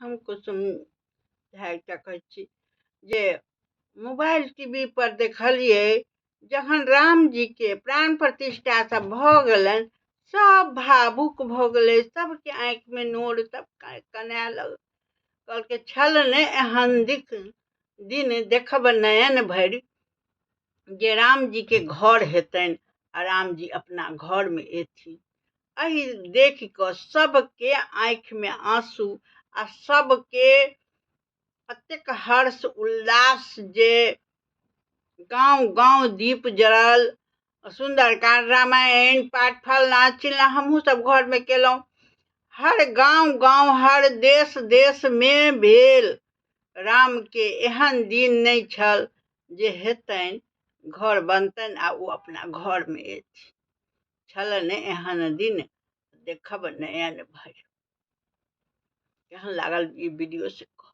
हम कुसुम झा एकटा कहै छी जे मोबाइल टी वी पर देखलियै जखन रामजीके प्राण प्रतिष्ठा सब भऽ गेलनि, सब भावुक भऽ गेलै, सबके आँखिमे नोर, सब कनाए लगल। कहलकै छल नहि एहन दिख दिन देखब नयन भरि, जे रामजीके घर हेतनि आ रामजी अपना घरमे एथिन। एहि देखि कऽ सबके आँखिमे आँसू आ सबके एतेक हर्ष उल्लास जे गाँव गाँव दीप जरल। सुन्दरकाण्ड रामायण पाठ फलना चिलना हमहूँ सब घरमे केलहुँ। हर गाँव गाँव हर देश देशमे भेल। रामके एहन दिन नहि छल जे हेतनि, घर बनतनि आ ओ अपना घरमे एथिन। छल नहि एहन दिन देखब नयन भरि। केहन लागल ई वीडियो से कहब।